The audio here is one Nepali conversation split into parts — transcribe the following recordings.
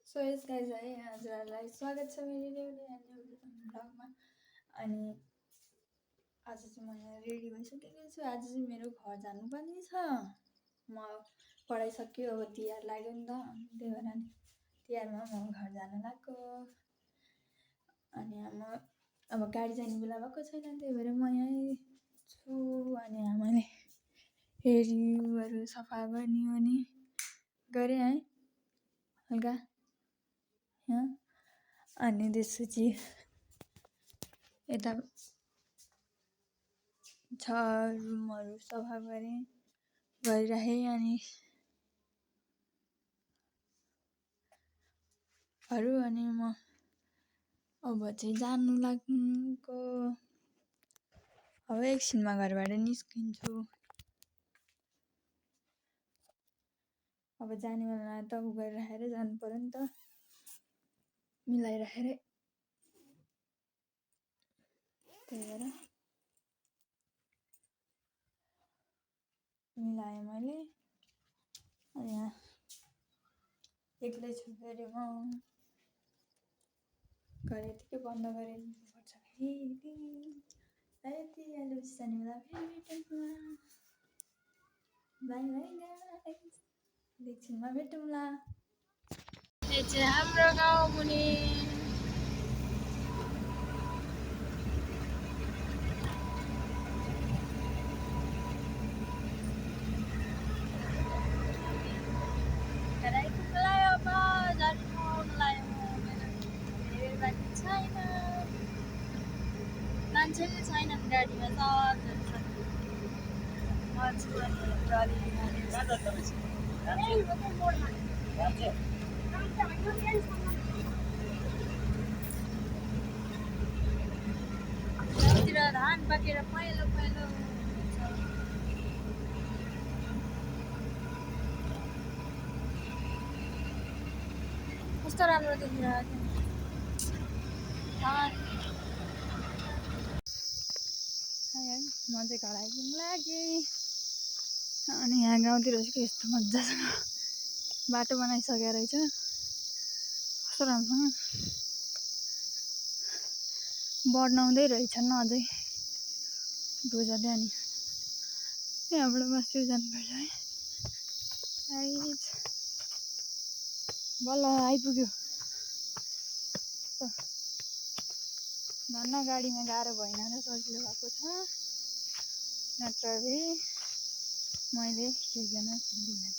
सो यस गाइज है हजुरहरूलाई स्वागत छ मेरो न्यू भ्लगमा। अनि आज चाहिँ म यहाँ रेडी भइसकेको छु। आज चाहिँ मेरो घर जानुपर्ने छ। म पढाइसक्यो, अब तिहार लाग्यो नि त, त्यही भएर नि तिहारमा म घर जान लाग्यो। अनि अब गाडी जाने बेला भएको छैन, त्यही भएर म यहीँ छु। अनि आमाले हेरीहरू सफा गर्ने अनि गरेँ है हल्का यहाँ। अनि त्यसपछि यता छ रुमहरू सफा गरिराखेँ। अनि म अब चाहिँ जानु लागेको। अब एकछिनमा घरबाट निस्किन्छु। अब जाने बेला त उ गरिराखेर जानु पर्यो नि त, मिलाइराखेर। त्यही भएर मिलाएँ मैले। अनि यहाँ एक्लै छु, फेरि म घर यतिकै बन्द गरेर दिनुपर्छ। फेरि यति आलुपछि जाने बेला फेरि भेटौँला। बाई बाई गाइस, एकछिनमा भेटौँला। यो चाहिँ हाम्रो गाउँ मुनि मान्छेले छैनन् गाडीमा तिर धान पाकेर पहेँलो पहेँलो कस्तो राम्रो देखिरहेको थियो। म चाहिँ घर आइपुग्नु लागेँ। अनि यहाँ गाउँतिर चाहिँ यस्तो मजासँग बाटो बनाइसकेको रहेछ, कस्तो राम्रोसँग बढ्नाउँदै रहेछन् अझै बुझले। अनि यहाँबाट बस्यो जानुपर्छ है। बल्ल आइपुग्यो। धन्न गाडीमा गाह्रो भएन र सजिलो भएको छ, नत्र मैले केही गर्न सक्दिनँ।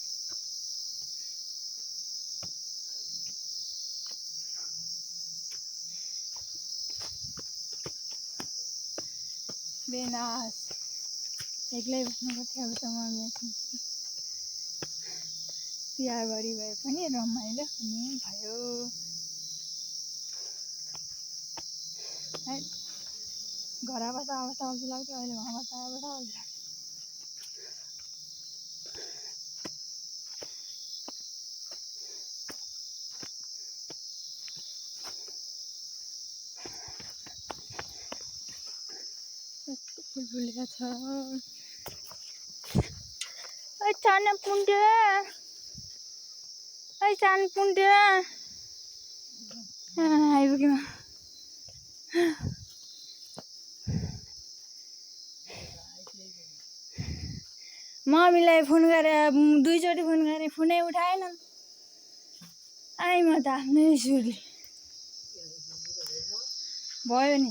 बेनास एक्लै बस्नु पर्थ्यो। अब त मम्मी तिहारभरि भए पनि रमाइलो हुने भयो। घर बस्दा अवस्था अल्छी लाग्थ्यो, अहिले वहाँ बस्दा अवस्था अल्छी लाग्छ। फुलेको छ। सानो पुन्ट्यो, सानो पुन्ट्यो आइपुग्यो। मम्मीलाई फोन गरेर 2 चोटि फोन गरेँ, फोनै उठाएन। आइ म त आफ्नै सुरले भयो नि।